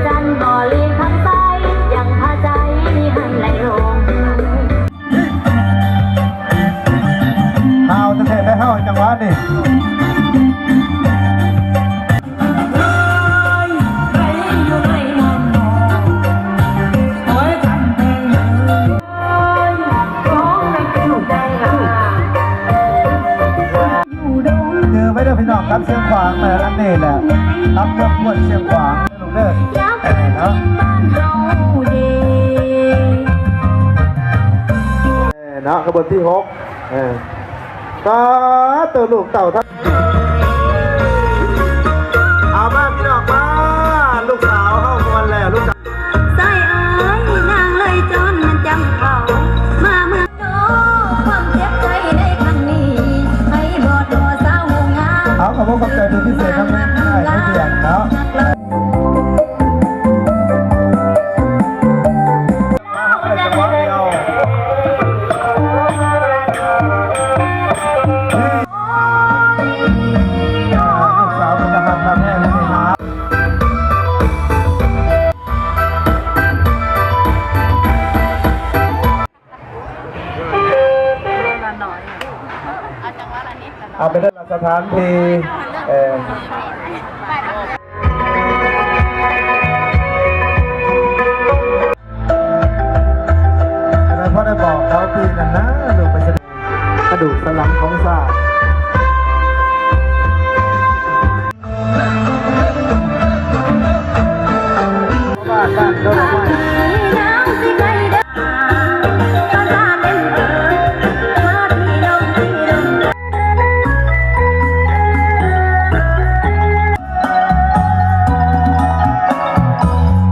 ຈັນບໍລີຄຳໃສ ຍັງພາໃຈໃຫ້ໄຫຼຫຼົງ. ຮາວແທ້ໆ ໄດ້ເຮົາ ຈັງຫວະນີ້. ຈື່ໄວ້ເດີພີ່ນ້ອງ ກັບຊຽງຂວາງ ເອີ ອັນນີ້ແຫຼະ ກັບເຄື່ອງກວນຊຽງຂວາງ ລູກເດີ ເອີ ເນາະ ເນາະ ຂະບວນທີຫົກ ເອີ ສາທຸ ລູກເຕົ້າທັງ ເອົາມາພີ່ນ້ອງມາ ລູກສາວເຮົາມ່ວນແລ້ວ ລູກສາວ ຊາຍເອີຍ ນາງເລີຍຈົນມັນຈຳເຂົາ ມາເມືອງໂຕ ຄວາມເຈັບໃຈໃນຄັ້ງນີ້ ໃຫ້ບອດບໍ່ສາວງາມ ເອົາ ຂອບຄຸນຂອບໃຈເປັນພິເສດນຳ ອ້າຍຜູ້ດຽງເນາະ. ເອົາໄປເດີ ສະຖານທີ່ ເອີ ແຕ່ພໍໄດ້ບອກເຂົາປີນັ້ນນະ ລູກໄປສະເດັດ ກະດູກສັນຫຼັງຂອງຊາດ ບ້ານ ບ້ານ ໂດນໄມ້.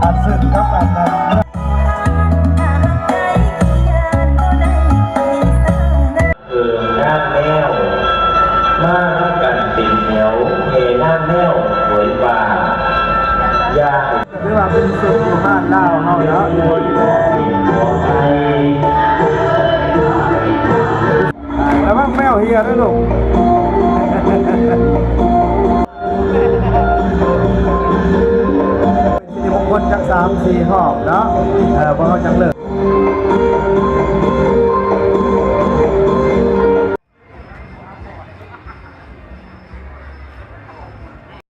ອັນເຊິ່ງກັບອັນນັ້ນ ເອີ ນາງແມວ ມານຳກັນເປັນແຖວ ແຫ່ນາງແມວໂຫຍປ່າ ຢ່າງ ຖືວ່າເປັນສຸກຢູ່ບ້ານລາວເຮົາເນາະ ລະວັງແມວເຫຍເດີລູກ ຊິມົງຄົນຈັກສາມສີ່ຮອບເນາະ ເອີ ພວກເຮົາຈັ່ງເລີກ.